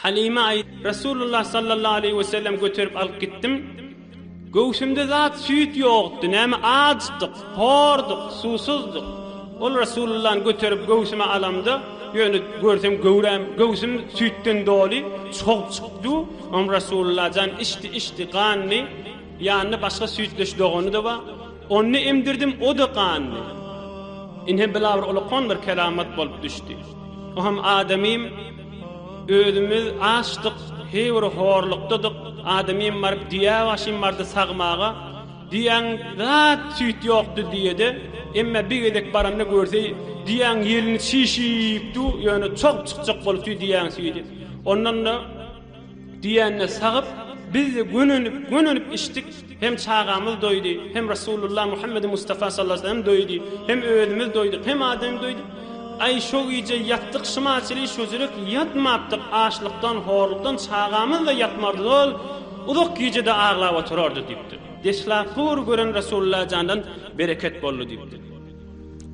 Halyma aýt, Resulullah sallallahu aleýhi we sellem göterip alyp gitdim. Göwsümde zat süýt ýokdy, näme açdyk, hordyk, suwsuzdyk. Ol Resulullany göterip göwsüme alamda, ýöne görsem göwräm, göwsüm süýtden doly, çogup çykdy. Oň Resulullah jan içdi, içdi, gandy. Ýanynda başga süýtdeş dogany-da bar. Ony emdirdim, o-da gandy. Ine bila bir ulakan bir keramat bolup düşdi. O hem adamym özümiz açdyk, heý bir horlukdadyk, adamym baryp düýä başym bardy sagmaga, düýäň zat süýt ýokdy düýede, emme bir gezek baranda görse düýäň ýelini çişip dur, ýöne çogup çykjak bolup düýäň süýdi. Ondan-da Diýende sagyp, biz-de gönenip, gönenip içdik, hem çagamyz doýdy, hem Resulullah Muhammedi Mustafa sallallahu aleyhi ve sellem doýdy, hem özümiz doýduk, hem adam doýdy. Aý, şo gije ýatdyk şymaçyly şojurek ýatmapdyk, açlykdan, horlukdan çagamyz-da ýatmardy, ol uzak gije-de aglap oturardy diýipdir. Deslapky bir gören Resulullah jandan bereket boldy diýipdir.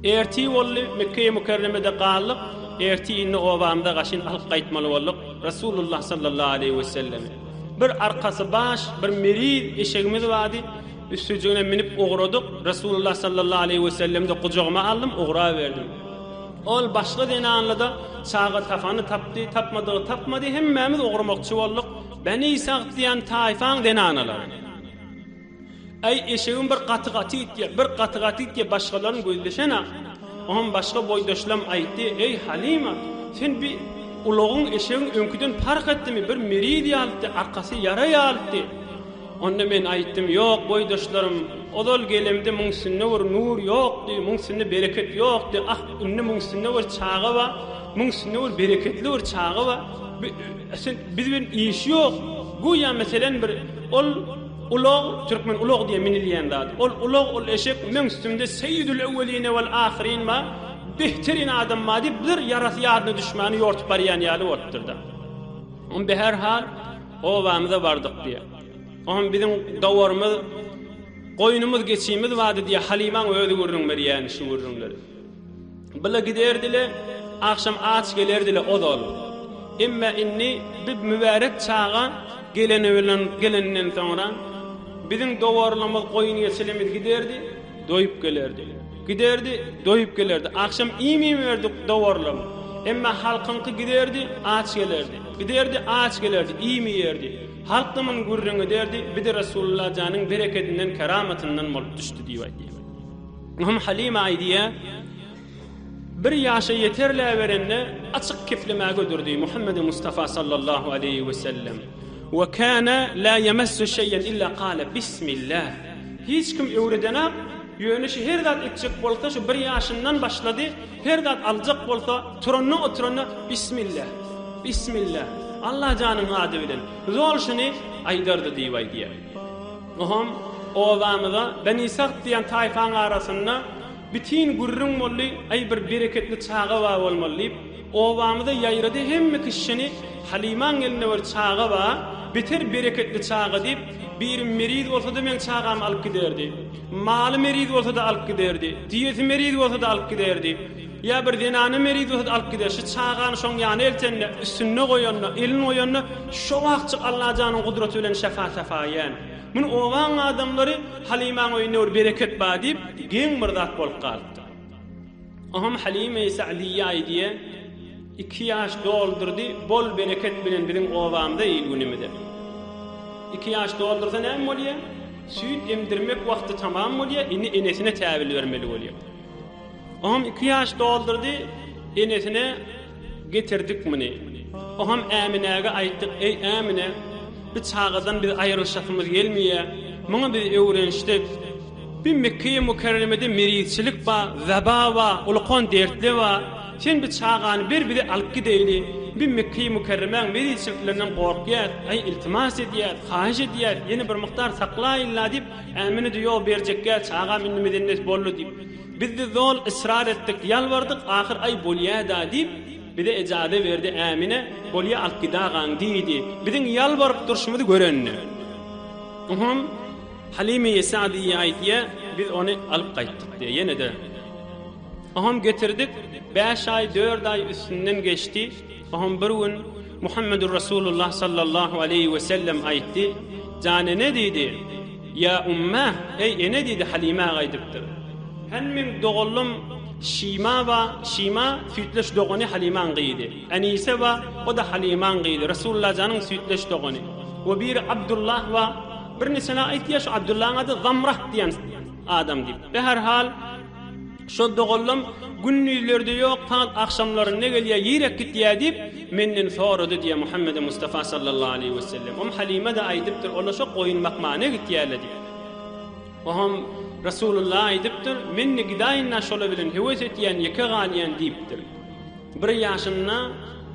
Ertir boldy, Mekgeýi Mükerremede galdyk, ertir indi obamyza gaşyn alyp gaýtmaly bolduk, Resulullah sallallahu aleýhi wesellemi. Bir arkasy baş, bir meriz eşegimiz bardy, üstüjigine münüp ugradyk, Resulullah sallallahu aleýhi wesellemi-de gujagyma aldym, ugraberdim. Ol başga zenanly-da çaga tapany tapdy, tapmadygy tapmady, hemmämiz ugramakçy bolduk, Beni Sagt diýen taýfaň zenanalary. Äý, eşegim bir gaty-gaty gitýär, bir gaty-gaty gitýär, başgalaryny gözleşen-ä. Oňam başga boýdaşlam aýtdy, Eý, Halyma, sen bi ulagyň, eşegiň öňküden parh etdimi, bir meriz ýalytdy, arkasy ýara ýalytdy. Onda men aýtdym, Ýok, boýdaşlarym, ozal gelemde muň üstünde bir nur ýokdy, muň üstünde bereket ýokdy, ah, indi muň üstünde bir çaga bar, muň üstünde bir bereketli bir çaga bar. Bi, sen, biz bilen işi ýok. Güýä, meselen, bir ol. Ulag, türkmen ulag diýe minilýän zady. Ol ulag, ol eşek meň üstümde Seýidül ewweline wel ahyrin bar, behterin adam bar diýip bir ýarasy ýadyna düşmäni ýortup barýan ýaly bolupdyr-da. Oň beherhal obamyza bardyk diýýär. Oňam biziň dowarymyz, goýnumyz, geçimiz bardy diýýär. Halymaň özi gürrüň berýän şu gürrüňleri. Bile giderdi-le, agşam aç gelerdi-le ozal. Emme indi bi mübärek çaga geleni bilen gelenden soňra biziň dowarlymyz, goýun-geçilimiz giderdi, doýup gelerdi. Giderdi, doýup gelerdi. Agşam iým iýmerdik dowarlam. Emme halkyňky giderdi, aç gelerdi. Giderdi, aç gelerdi, iým iýerdi. Halk-da muny gürrüň ederdi, bi-de Resulullah janyň berekedinden, keramatyndan bolup düşdi diýip aýdýar. Muhym Halyma aýdýar, Bir ýaşa ýeterläberende açyk keplemäge durdy Muhammedi Mustafa sallallahu aleýhi we sellem. We kana la ýemessu şeýen illa kale bismillah. Hiç kim öwredenak, ýöne şu her zat etjek bolsa şu bir ýaşyndan başlady, her zat aljak bolsa turanda oturanda bismillah, bismillah, Allajanyň ady bilen zol şuny aýdardy diýip aýdýar. Oňam obamyza Beni Sagt diýen taýpaň arasynda bitin gürrüň boldy, Aý, bir bereketli çaga bar bolmaly diýip, obamyza ýaýrady, hemme kişini Halymaň elinde bir çaga bar, beter bereketli çaga diýip, biri meriz bolsa-da meň çagamy alyp giderdi, maly meriz bolsa-da alyp giderdi, düýesi meriz bolsa-da alyp giderdi. Ýa bir zenana meriz bolsa-da alyp gider. Şu çagany şoň ýanyna eltende, üstünde goýanda, elini goýanda, şo wagtjyk Allajanyň gudraty bilen şefa tapaýan. Muny obaň adamlary Halymaň öýünde bir bereket bar diýip, geň bir zat bolup galypdyr. Oňam Halyma-i Sa'diýe aýdýar, Iki ýaş doldurdy, bol bereket bilen biziň obamyza, il-günümize. Iki ýaş doldursa näme bolýar? Süýt emdirmek wagty tamam bolýar, indi enesine täbil bermeli bolýar. Oňam iki ýaş doldurdy, enesine getirdik muny. Oňam Äminäge aýtdyk, Eý, Ämine, bi çagadan biz aýrylyşasymyz gelmeýär, muňa biz öwrenişdik. Bi Mekgeýi Mükerremede merizçilik bar, weba bar, ulukan dertli bar. Sen bi çagany ber bize alyp gideýli. Bi Mekgeýi Mükerremäň merizçiliklerinden gorkýas, aý, iltimas edýäs, haýyş edýäs, ýene bir mukdar saklaýyn-la diýip, Ämine-de ýok berjekgä, çagam indi mezennes boldy diýip. Biz-de zol ysrar etdik, ýalbardyk, ahyr aý bolýa-da diýip, bize ejaza berdi Ämine, bolýa alyp gidagaň diýdi. Biziň ýalbaryp durşumyzy görende. Oňam Halime Sa'diýe aýdýa, biz ony alyp gaýtdyk diýýä ýene-de. Oňam getirdik, bäş aý, dört aý üstünden geçdi. Oňam bir gün. Muhammedur Rasulullah sallallahu aleýhi we sellem aýtdy, Jan ene diýdi, Ýa ummah, eý ene diýdi Halymä aýdypdyr. Hän meň doganlym Şima ba, Şima süýtleş dogany Halymaň gyzy. Enise ba, o-da Halymaň gyzy, Rasulullah janyň süýtleş dogany. We biri Abdullah ba, bir niçeler aýtýar şu Abdullahyň ady Zamrah diýen adam diýip. Beherhal, Şol doganlam gündizlerde ýok, fakt agşamlarynda gelýär, ýirek gitýär diýip, menden sorady diýýär Muhammedi Mustafa sallallahu aleýhi wesellem. Om Halima-da aýdypdyr, olar şo goýun bakmana gitýärler diýip. Oňam Resulullah aýdypdyr, Men-de gidaýyn-da şolar bilen höwes etýän, ýeke galýan diýipdir. Bir ýaşynda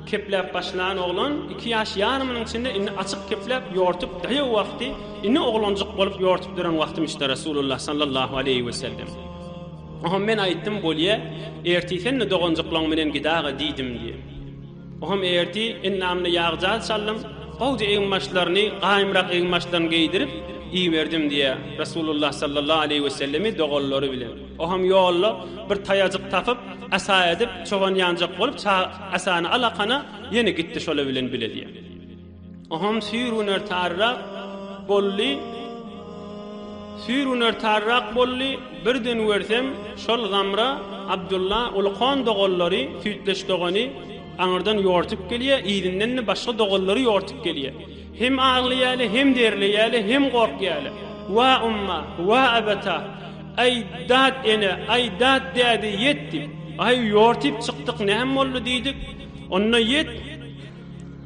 kepläp başlan oglan, iki ýaş ýarymynyň içinde indi açyk kepläp, ýortup, daýaw wagty, indi oglanjyk bolup ýortup duran wagtymyşda Resulullah sallallahu aleýhi wesellem. Oňam men aýtdym, bolýa, ertir sen-de doganjyklaň bilen gidaga diýdim diýe. Oňam ertir endamyna ýagjaz çaldym, gowja eginbaşlaryny, gaýymrak eginbaşlaryny geýdirip, iberdim diýe Resulullah sallallahu aleýhi wesellemi doganlary bilen. Oňam ýolda bir taýajyk tapyp, asa edip, çoban ýanjak bolup, ça asany alakana ýene gitdi şola bilen bile diýe. Oňam süýr günortarrak boldy, süýr günortarrak boldy, birden görsem, şol Zamra, Abdylla, ulkan doganlary, süýtleş dogany aňyrdan ýortup gelýär, yzyndan-da başga doganlary ýortup gelýär. Hem aglaýarlar, hem derleýärler, hem gorkýarlar. Wa umma, wa abata, aý dat ene, aý dat däde ýet diýip. Aý ýortyp çykdyk, näme boldy diýdik. Onda ýet,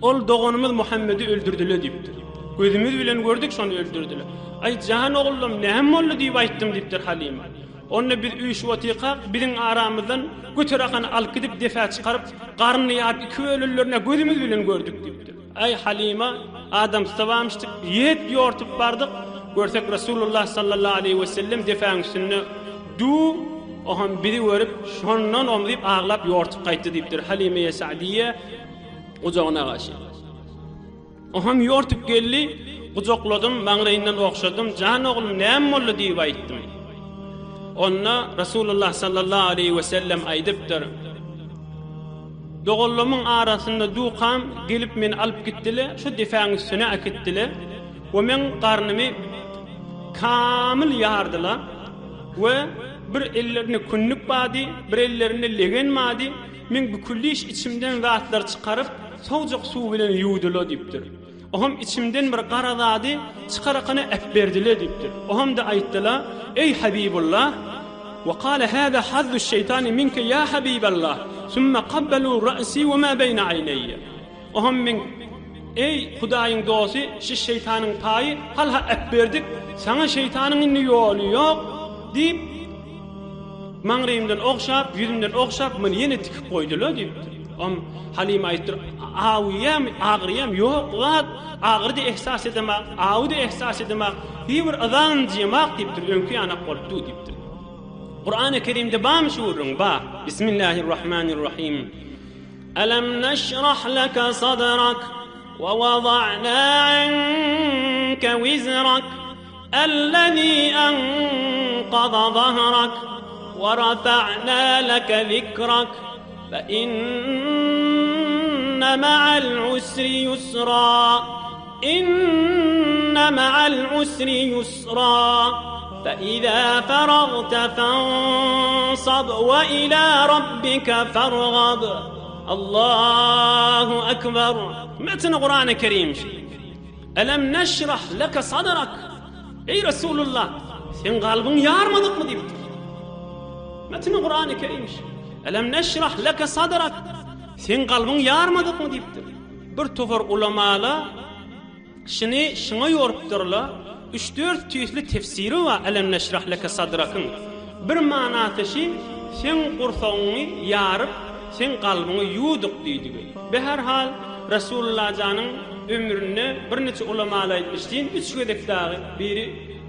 Ol doganymyz Muhammedi öldürdiler diýipdir. Gözümiz bilen gördük şony öldürdiler. Aý jan ogullym näme boldy diýip aýtdym diýipdir Halyma. Onda biz üýşüp otyrkak biziň aramyzdan göter akany alyp gidip depä çykaryp garnyny ýaryp iki bölenlerini gözümiz bilen gördük diýipdir. Aý Halyma adamsy tabamyşdyk ýet ýortup bardyk görsek Resulullah sallallahu aleýhi wesellem depäň üstünde du oham bizi görüp şondan omzyp aglap ýortup gaýtdy diýipdir Halymeýe Sa'diýe gujagyna gaşy. Oham ýortup geldi, gujakladym, maňlaýyndan ogşadym, Jan oglum, näme boldy diýip aýtdym. Onda Resulullah sallallahu aleýhi we sellem aýdypdyr, Doganlarymyň arasynda dukam, gelip meni alyp gitdiler, şu depäň üstüne äkitdiler we meň garnymy kamyl ýardylar we bir ellerinde kündük bardy, bir ellerinde legen bardy, Meň bükülliş içimden zatlar çykaryp, sowjak suw bilen ýuwdula diýipdir. Oham içimden bir gara zady çykarakana äpberdiler diýipdir. Ohamda aýtdyla, Eý Habibulla, we kale hâzâ hazzuş şeýtani minke ýa Habiballah, sümme kabbalû ra'sî we mâ beýne aýneýe. Oham men, Eý, Hudaýyň dosty, şi şeýtanyň paýy halha äpberdik, saňa şeýtanyň indi ýoly ýok diýip, Maňryýymdan ogşap, ýüzümden ogşap, muny ýene tikip goýdular diýipdir. Om Halyma aýdypdyr, Awyýamy, agyrýamy? Ýok, zat, agyry-da ehsas edemak, awy-da ehsas edemak, hiý bir yzan-jymak diýipdir, öňki ýanak bolup dur diýipdir. Kurany Kerimde barmy şu gürrüň? Bar. Bismillahirrahmanirrahim. Alam neşrah leke sadrak we wada'na anke wizrak. Ellezî enqaza zahrak we rafa'nâ leke zikrak fe inne ma'al usri ýusra inne ma'al usri ýusra fe izâ feragte fensab we ilâ rabbike fergab Allahu ekber Metni Kurany Kerim. Elem neşrah leke sadrak Eý Resulullah, seň kalbyňy ýarmadykmy diýipdir. Metni Kurany Kerim. Elem neşrah leke sadrak Seň kalbyňy ýarmadykmy diýipdir. Bir topar ulamala şuny şuňa ýorupdyrlar. Üç-dört tüýsli tefsiri bar Elem neşrah leke sadrakyň. Bir manasy şi, seň gursagyňy ýaryp, seň kalbyňy ýuwduk diýdigi. Beherhal, Resulullah janyň ömründe birniçe ulamalar aýtmyş deýin, üç gezek dagy, biri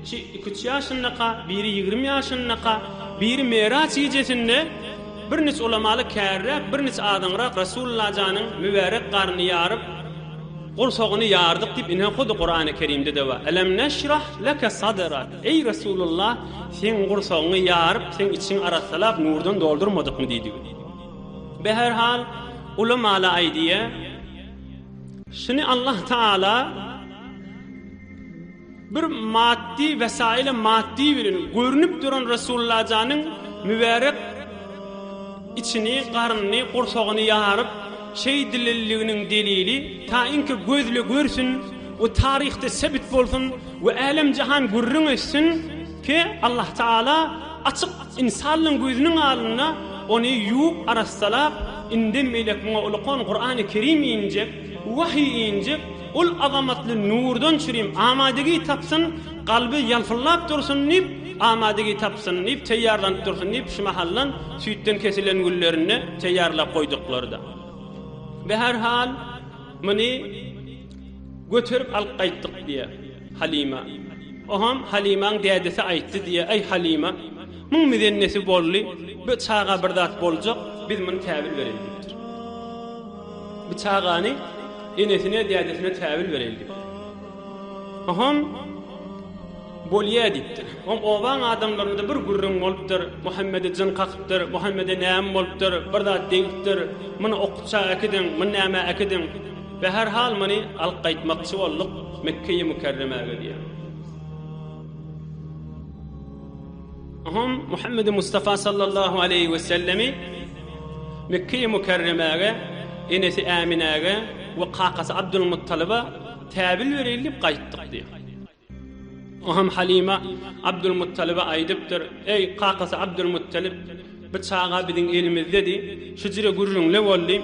şi iki-üç ýaşyndaka, biri 20 ýaşyndaka, biri Meraç gijesinde birniçe ulamalar kärräk, birniçe azyňrak Resulullah janyň mübärek garnyny ýaryp, gursagyny ýardyk diýip, ine hudy Kurany Kerimde-de bar. Elem neşrah leke sadrak. Eý Resulullah, seň gursagyňy ýaryp, seň içiňi arassalap, nurdan doldurmadykmy diýdigi. Beherhal, uly mala aýdýa. Şuny Allah Taala bir maddi wesaile maddi bilen görünip duran Resulullah janyň mübärek içini, garnyny, gursagyny ýaryp şeýdilenliginiň delili ta inki gözle görsün we taryhda sebit bolsun we älem-jahan gürrüň etsin ki Allah Taala açyk Ynsanlaň gözüniň alynda ony ýuwup arassalap, indem beýlek muňa ulukan Kurany Kerim injek, wahyý injek, ol azamatly nurdan çürim amadegi tapsyn, kalby ýalpyldap dursun diýip, amadegi tapsyn diýip, teýýarlanyp dursun diýip, şu mahaldan süýtden kesilen günlerinde teýýarlap goýduklar-da. Be-her-hal, muny göterip alyp gaýtdyk diýýär. Halyma. Oham Halymaň dädesi aýtdy diýýä, Eý Halyma, muň mizennesi boldy, bu çaga bir zat boljak, biz muny täwil bereli diýipdir. Bu çagany enesine, dädesine täwil bereli diýipdir. Oham bolýa diýipdir. Oň obaň adamlarynda bir gürrüň bolupdyr, Muhammede jyn kakypdyr, Muhammede näme bolupdyr, bir zat degipdir, muny okuça äkidiň, muny nämä äkidiň. Be-her hal muny alyp gaýtmakçy bolduk Mekgeýi Mükerremäge diýýär. Oňam Muhammedi Mustafa sallallahu aleýhi we sellemi Mekgeýi Mükerremäge enesi Äminäge we kakasy Abdul Muttalyba täbil bereýin diýip gaýtdyk diýýär. Oňam Halyma Abdulmuttalyba aýdypdyr, Eý, kakasy Abdulmuttalyp, bu çaga biziň elimizdedi, şu jüre gürrüňle boldy.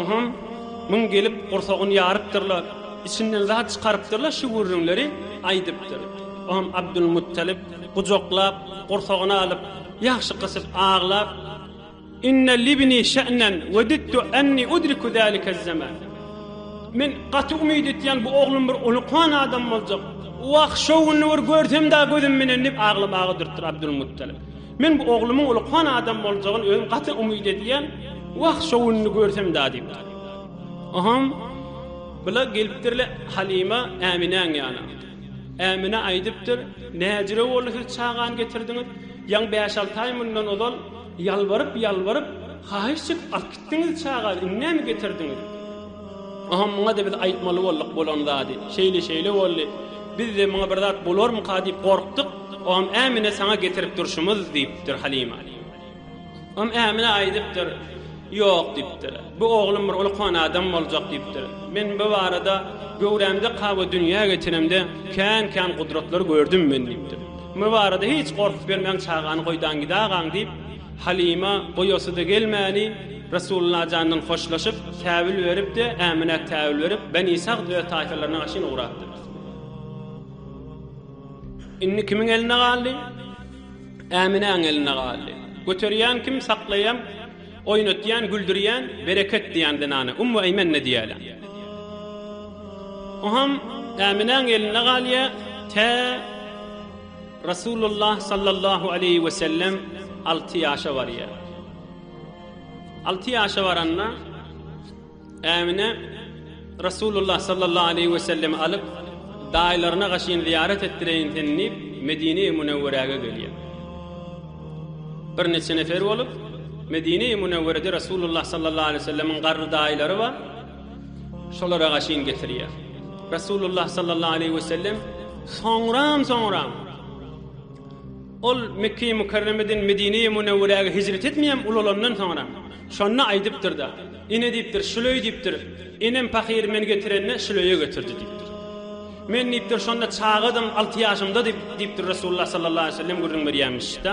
Oňam muň gelip gursagyny ýarypdyrlar, içinden zat çykarypdyrlar, şu gürrüňleri aýdypdyr. Oňam Abdulmuttalyp gujaklap, gursagyna alyp, ýagşy gysyp aglap, Inne libni şe'nen wedidtu enni udriku zalike'z-zeman. Men gaty umyt etýän bu oglum bir ulykan adam boljak. Wah, şo gününi bir görsem da gözüm menen diýip aglamaga durupdyr Abdulmuttalyp. Men bu oglumyň ulykan adam boljagyny özüm gaty umyt edýän. Wah, şo gününi görsem da diýipdir. Oham bular gelipdirler Halyma Äminäň ýanyna. Ämine aýdypdyr, Näjüre boldy siz çagany getirdiňiz? Ýaňy bäş-alty aý mundan ozal Ýalbaryp-ýalbaryp, haýyş çekip alyp gitdiňiz çagany, indi näme getirdiňiz? Aha, muňa-da biz aýtmaly bolduk bolan zady. Şeýle-şeýle boldy. Biz-de muňa bir zat bolarmyka diýip gorkduk. Oňam Ämine saňa getirip durşumyz diýipdir Halyma. Oňam Ämine aýdypdyr, Ýok diýipdir. Bu oglum bir ulkan adam boljak diýipdir. Men bu barada göwrämde kawa dünýä getiremde kän-kän gudratlar gördüm men diýipdir. Bu barada hiç gorkup ýörmäň çagany goýdan gidagaň diýip, Halyma goýasy-da gelmäni Resulullah jandan hoşlaşyp, täwil berip-de, Äminä täwil berip, Beni Sagd öz taýpalaryna gaşyn ugrapdyr. Indi kimiň elinde galdy? Äminäň elinde galdy. Göterýän kim, saklaýan, oýnatýan, güldürýän, bereket diýýän zenana, Ummu Eýmenne diýýärler. Oňam Äminäň elinde galýar, tä Rasulullah sallallahu aleýhi we sellem 6 ýaşa barýar. 6 ýaşa baranda Ämine Rasulullah sallallahu aleýhi we sellemi alyp, daýylaryna gaşyn zyýarat etdireýin seni diýip, Medine-i Münewweräge gelýär. Birniçe nefer bolup, Medine-i Münewwerede Rasulullah sallallahu aleýhi we sellemiň garry daýylary bar. Şolara gaşyn getirýär. Rasulullah sallallahu aleýhi we sellem soňram-soňram ol Mekge-i Mükerremeden Medine-i Münewweräge hijret etmeýän ulalandan soňra şonda aýdypdyr-da, Ine diýipdir, şul öý diýipdir, enem pahyr meni getirende şul öýe getirdi diýipdir. Men diýipdir, şonda çagadym, alty ýaşymda diýipdir Resulullah sallallahu aleýhi we sellem gürrüň berýärmiş-de.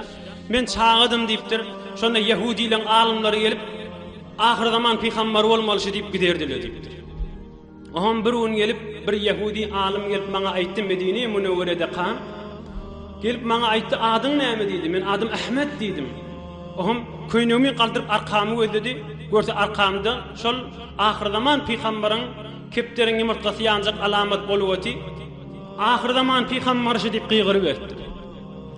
Men çagadym diýipdir, şonda ýehudileň alymlary gelip, Ahyrzaman pygambary bolmaly şu diýip giderdiler diýipdir. Oňam bir gün gelip bir ýehudi alym gelip maňa aýtdy Medine-i Münewwerede-ka. Gelip maňa aýtdy adyň näme diýdi. Men adym Ahmet diýdim. Oňam köýnegimi galdyryp arkamy gözledi. Görse arkamda şol ahyrzaman pygambaryň kepderiň ýumurtgasy ýanjak alamat bolup oty. Ahyrzaman pygambary şu diýip gygyryberipdir.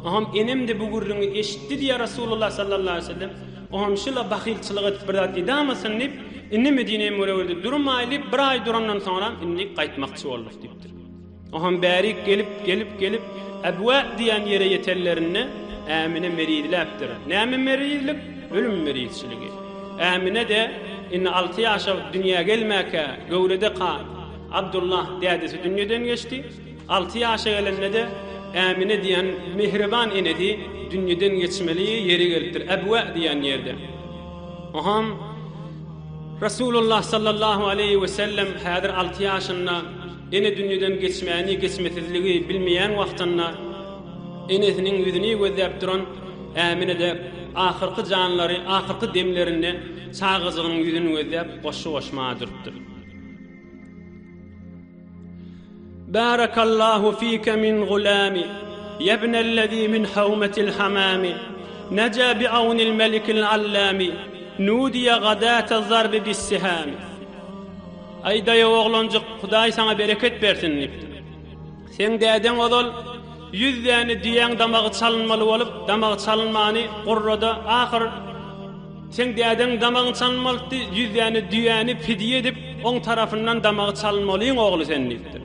Oňam enem-de bu gürrüňi eşitdi diýýär Rasulullah sallallahu aleyhi ve sellem. Oňşy-la bahylçylyk edip bir zat edamasyn diýip, indi Medine Münewwerede durmaýly, bir aý durandan soňram indi gaýtmakçy bolduk diýipdir. Oňam bärik gelip, gelip, gelip, Äbwä diýen ýere ýetenlerinde Ämine merizläpdir. Näme merizlik? Ölüm merizçiligi. Ämine-de. indi alty ýaşa dünýä gelmäkä, göwredeka Abdullah dädesi dünýeden geçdi. Alty ýaşa gelende-de Ämine diýen mähriban enesi dünýeden geçmeli ýeri gelipdir, Äbwä diýen ýerde. Oham Resulullah sallallahu aleýhi we sellem häzir alty ýaşynda ene dünýeden geçmäni, geçmesizligi bilmeýän wagtynda enesiniň ýüzüni gözläp duran Ämine-de ahyrky janlary, ahyrky demlerinde çagajygynyň ýüzüni gözläp goşgy goşmaga durupdyr. Barakallahu fike min gulami, Ýebnellezî min hawmetil hamami, Neja bi awnil melikil allami, Nudiýe gadâte zarbi bissihami. Aý daýaw oglanjyk, Hudaý saňa bereket bersin diýipdir. Seň dädeň ozal ýüz däne düýäň damagy çalynmaly bolup, damagy çalynmany gurrada ahyr Seň dädeň damagyny çalynmalydy, ýüz däne düýäni pidýe edip, oň tarapyndan damagy çalynmalyň ogly sen diýipdir.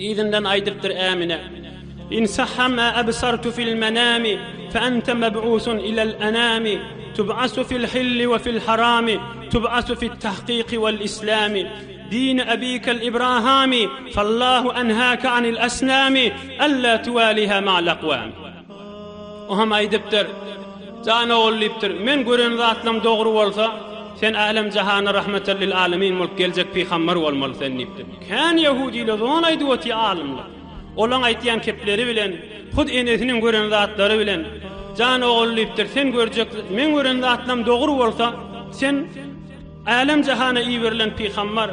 Yzyndan aýdypdyr Ämine, In sahha ma absartu fil menami, fe ente meb'usun ilel enami, tub'asu fil hilli we fil harami, tub'asu fit tahkiki wel islami, dini abikel ibrahami, fallahu enhake anil asnami, alla tuwaliha ma'al akwami. O hem aýdypdyr, Jan ogul diýipdir, men gören zatlam dogry bolsa, sen älem-jahana rahmeten lil alemin bolup geljek pygamber bolmaly sen diýipdir. Kän ýehudiler zon aýdyp otyr alymlar. Olaň aýtýan kepleri bilen, hut enesiniň gören zatlary bilen, Jan ogul diýipdir, sen görjek, men gören zatlam dogry bolsa, sen älem-jahana iberilen pygamber,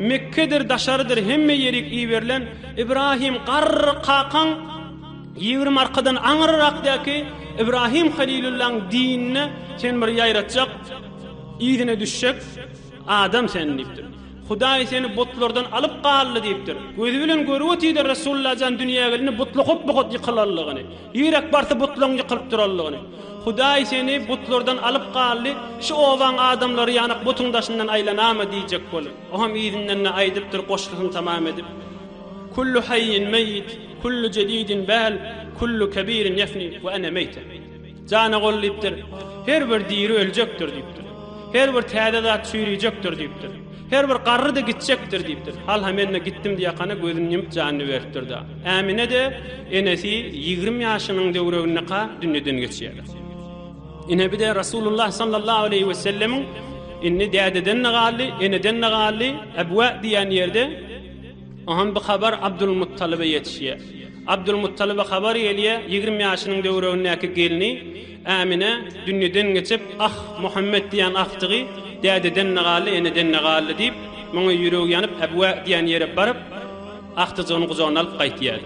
Mekgedir, daşarydyr, hemme ýerik iberilen Ibrahim garry kakaň, 20 arkadan aňyrrakdaky Ibrahim Halilullaň dinine sen bir ýaýratjak, yzyna düşjek adam sen diýipdir. Hudaý seni butlardan alyp galdy diýipdir. Gözi bilen görüp otydy Resulullah jan dünýä gelende butla hop-hop ýykylanlygyny. Ýürek barsa butlaň ýykylyp duranlygyny. Hudaý seni butlardan alyp galdy, şu obaň adamlary ýanak butuň daşyndan aýlanama diýjek bolup. O hem yzyndan-da aýdypdyr goşgusyny tamam edip. Kullu haýýin meýit. Kullu jedidin bäl, kullu kebirin ýefni we ene meýte. Jana gol diýipdir. Her bir diri öljekdir diýipdir. Her bir täze zat çüýrüjekdir diýipdir. Her bir garry-da gitjekdir diýipdir. Halha men-de gitdim diýakana gözüni ýumup janyny beripdir-da. Ämine-de enesi 20 ýaşynyň döwregindeka dünýeden geçýär. Ine bir-de Rasulullah sallallahu aleýhi we sellemiň indi dädeden-de galdy, eneden-de galdy, Ebwä diýen ýerde Onam bu habar Abdulmuttalyba ýetişýär. Abdulmuttalyba habar gelýär, 20 ýaşynyň döwregindäki gelni Ämine dünýeden geçip, Ah, Muhammet diýen agtygy dädeden-de galdy, eneden-de galdy diýip, muňa ýüregi ýanyp, Äbwä diýen ýere baryp, agtyjygyny gujagyna alyp gaýtýar.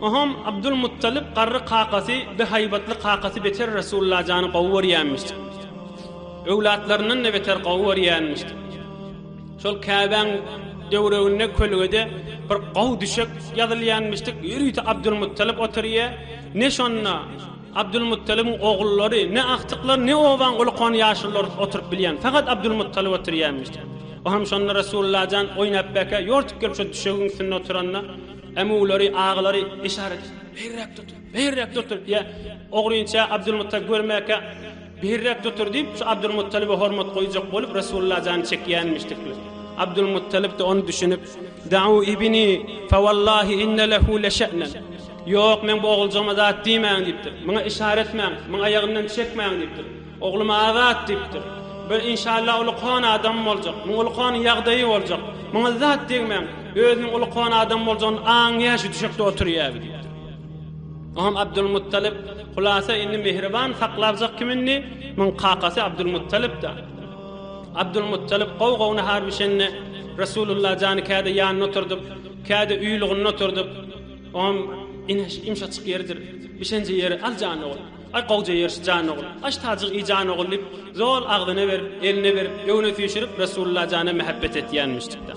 Oňam Abdulmuttalyp garry kakasy bi haýbatly kakasy beter Resulla jany gowy görýänmiş. Öwlatlaryndan-da beter gowy görýänmiş. Şol Käbäň döwreginde kölgede bir gowy düşek ýazylýanmyşdyk. Ýörite Abdulmuttalyp oturýar. Ne şonda Abdulmuttalybyň ogullary, ne agtyklary, ne obaň ulukan ýaşululary oturyp bilýän. Fakat Abdulmuttalyp oturýanmyşdyk. Oňam şonda Resulla jan oýnap bäkä ýortup gelip şo düşegiň üstünde oturanda Ämulary, agalary yşarat et. Berräk tutur, berräk tutur diýýär. Ogrynça Abdulmuttalyp görmäkä, Berräk tutur diýip, şu Abdulmuttalyba hormat goýjak bolup, Resulullah jany çekýänmişdikler. Abdulmuttalyp-da ony düşünip, Da'u ibni, fewallahi inne lehu leşe'nen. Ýok, meň bu oguljygyma zat diýmäň diýipdir. Muňa yşarat etmäň, muň aýagyndan çekmäň diýipdir. Oglum azat diýipdir. Bir inşallah ulukan adam boljak. Muň ulukan ýagdaýy boljak. Muňa zat degmäň. Özüniň ulukan adam boljagyny aňýa şu düşekde oturýa diýipdir. Oňam Abdulmuttalyp hulasa indi mähriban saklapjak kim indi? Muň kakasy Abdulmuttalyp-da. Abdulmuttalyp gowy-gowy nahar bişende Resulullah jany käde ýanynda oturdyp, käde uýlugynda oturdyp, oňam ine şu ýumşajyk ýeridir. Bişenje ýeri al jan ogul. Aý gowja ýer şu jan ogul, aş tajyk iý jan ogul diýip, zol agzyna berip, eline berip, öňüne süýşürip Resulullah jana mähebbet etýänmişdik-de.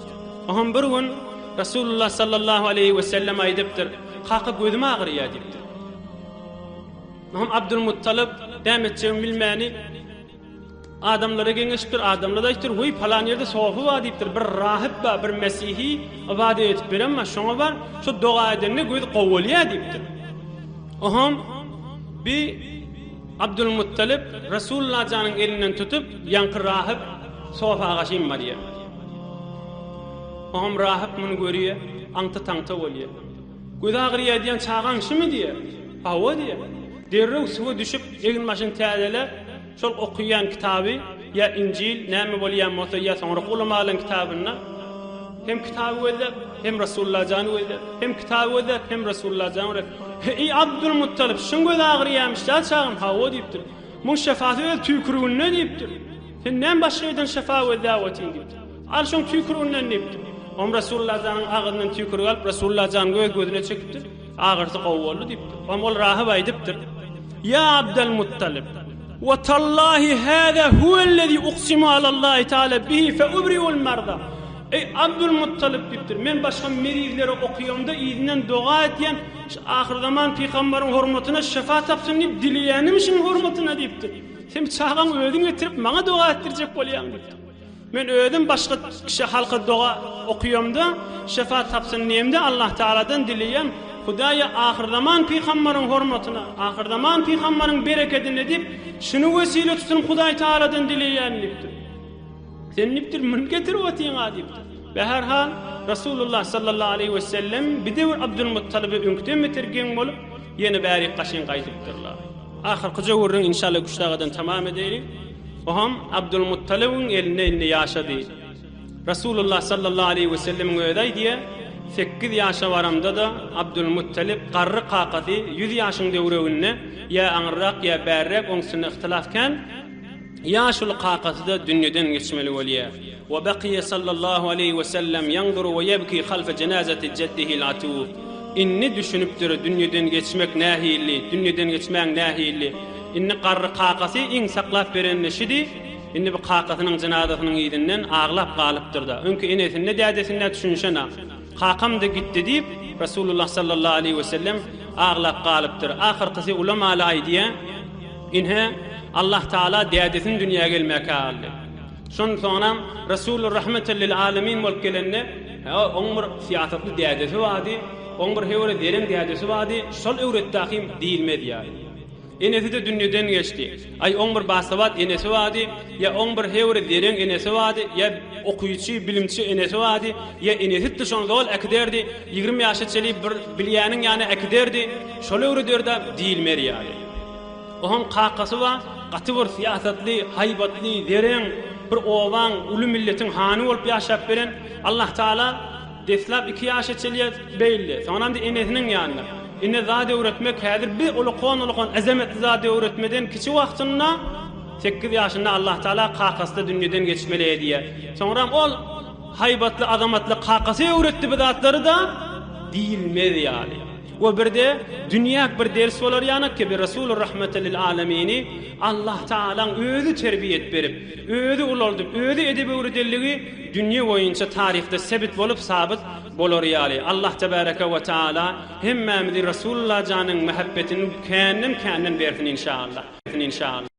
Oňam bir gün Resulullah sallallahu aleýhi we sellem aýdypdyr, Kaka gözüm agyrýar diýipdir. Oňam Abdulmuttalyp näme etjegini bilmäni, Adamlara geňeşipdir, adamlar-da aýdypdyr, Weý, palan ýerde sofy bar diýipdir, bir rahyp bar, bir mesihi ybadat edip beren bar, şoňa bar, şo doga edende gözi gowy bolýar diýipdir. Oňam bi. Abdulmuttalyp Resulullah janyň elinden tutup, ýaňky rahyp sofa gaşyn barýar. Oňam rahyp muny görýär, aňta-taňta bolýar. Gözi agyrýar diýen çagaň şumy diýýär. Hawa diýýär. Derrew suwa düşüp, egin-başyny täzeläp, şol okaýan kitaby, ýa Injil, näme bolýan bolsa, ýa soňraky ulamalaryň kitabynda hem kitaby gözläp, hem Resulullah jany gözläp, hem kitaby gözläp, hem Resulullah jany gözläp, Eý, Abdulmuttalyp, şuň gözi agyrýarmyş-da çagam, hawa diýipdir. Muň şefasy öz tüýküriginde diýipdir. Sen näme başga ýerden şefa gözläp otyň diýipdir. Al şoň tüýküriginden diýipdir. Oňam Resulullah janyň agzyndan tüýkürik alyp, Resulullah janyň öz gözüne çekipdir. Agyrysy gowy boldy diýipdir. Oňam ol rahyp aýdypdyr. Ýa Abdalmuttalyp, we tallahi hâzâ huwellezî uksimu alallahi teâlâ bihi fe ubri'ul marda. Eý, Abdulmuttalyp diýipdir, men başga merizlere okaýamda yzyndan doga etýän, şu ahyrzaman pygambaryň hormatyna şefa tapsyn diýip dileýänim şuň hormatyna diýipdir. Sen çagaň özüň getirip maňa doga etdirjek bolýaň diýipdir. Men özüm başga kişä halka doga okaýamda şefa tapsyn diýemde Allah Tagaladan dileýän, Hudaýa ahyrzaman pygambaryň hormatyna, ahyrzaman pygambaryň berekedine diýip, şuny wesile tutunyp Hudaý Tagaladan dileýän diýipdir. Sen diýipdir, muny getirip otyň-a diýipdir. Beherhal, Resulullah sallallahu aleýhi wesellem bir döwür Abdulmuttalyba öňküden beter geň bolup, ýene bärik gaşyn gaýdypdyrlar. Ahyrkyja gürrüň inşallah üç dagadan tamam edeýin. Oam Abdulmuttalybyň elinde indi ýaşady. Resulullah sallallahu aleýhi wesellemiň özi aýdýar, Sekiz ýaşa baramda-da Abdulmuttalyp garry kakasy ýüz ýaşyň döwreginde, ýa aňyrrak, ýa bärräk, oň üstünde yhtylaf kän, Ýaşuly kakasy-da dünýeden geçmeli bolýar. We bakiýe sallallahu aleýhi we sellem ýanzuru we ýebki halfe jenazeti jeddihil atuf. Indi düşünipdir dünýeden geçmek nähili, dünýeden geçmäň nähili. Indi garry kakasy iň saklap bereni şidi, indi bu kakasynyň jenazasynyň yzyndan aglap galypdyr-da. Öňki enesinde dädesinde düşünişenak. Kakam-da gitdi diýip, Resulullah sallallahu aleýhi we sellem aglap galypdyr. Ahyrkysy ulamaly aýdýar. Ine, Allah Tagala dädesini dünýä gelmäkä aldy. Şondan soňram Resuly rahmeten lil alemin bolup gelende, hä, oň bir syýasatly dädesi bardy, oň bir höwre zeren dädesi bardy, şol öwretdi ahym diýilmez ýaly. Enesi-de dünýeden geçdi. Aý, oň bir basawat enesi bardy, ýa oň bir höwre zeren enesi bardy, ýa okyjy, bilimçi enesi bardy, ýa enesidi şony zol äkiderdi, 20 ýaşa çenli bir bilýäniň ýanyna äkiderdi, şol öwrederdi diýilmez ýaly. Onuň kakasy bar, gaty bir syýasatly, haýbatly, zereň, bir obaň, uly milletiň hany bolup ýaşap beren. Allah Tagala deslap iki ýaşa çenli beýle, soňram-da enesiniň ýanynda. Ine zat öwretmek häzir bir ulakan-ulakan azametli zat öwretmeden kiçi wagtynda, sekiz ýaşynda Allah Tagala kakasy-da dünýeden geçmeli edýär. Soňram ol haýbatly, azamatly kakasy öwretdi bu zatlary-da diýilmez ýaly. We birde dünýäk bir ders bolar ýanak ki bir Resuly Rahmeten lil Alemini Allah Tagalaň özi terbiýet berip, özi ulaldyp, özi edep öwredenligi dünýe boýunça taryhda sebit bolup sabyt bolar ýaly. Allah Tebareke we Taala hemmämizi Resulullah janyň mähebbetini känden känden bersin inşaallah.